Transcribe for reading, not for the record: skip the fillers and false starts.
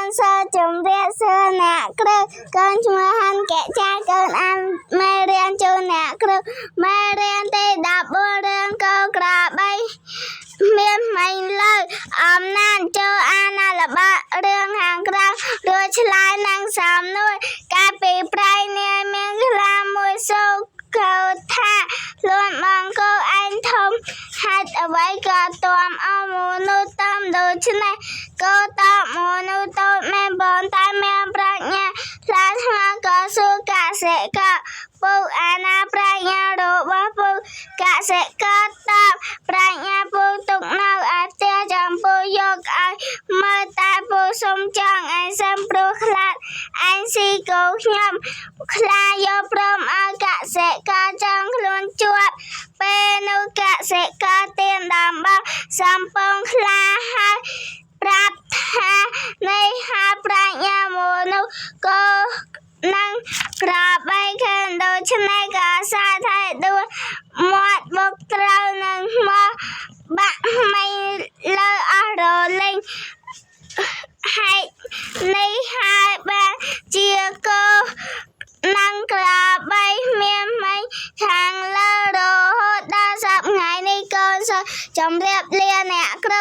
នសើជំរាបសួរអ្នកគ្រូកូនឈ្មោះហាន់កែចាកូនអានមេរៀនជូនអ្នកគ្រូមេរៀនទី14រឿងកោក្របីមានមិញលើអំណាចចូលអានល្បៈរឿងខាងក្រៅរួចឆ្លើយនឹងសំណួរកាលពីប្រៃនាយមានខ្លាមួយសូកោថាខ្លួនបងកោឯងធំហេតុអ្វីក៏ទាំអស់មនុស្សតាមដូច្នេះ កោតបមនុស្សតូចមែនបងតែមានប្រាជ្ញាខ្លាឆ្ងល់ក៏សួរកសិករពូអាណាប្រាជ្ញារបស់ពូកសិករតបប្រាជ្ញាពូទុកនៅឯផ្ទះចំពោះយកឲ្យមើលតែពូសុំចង់ឯងសិនព្រោះខ្លាចឯងស៊ីគោខ្ញុំខ្លាយកព្រមឲ្យកសិករចង់ខ្លួនជាប់ពេលនោះកសិករទៀនដំបងសំពងខ្លាហើយ ប្រាប់ថានៃហាប្រាជ្ញាមនុស្សក៏នឹងក្របីឃើញដូច្នេះក៏សាថៃដួលមាត់បុកត្រូវនឹងមកបាក់មិនលើអស់រលីង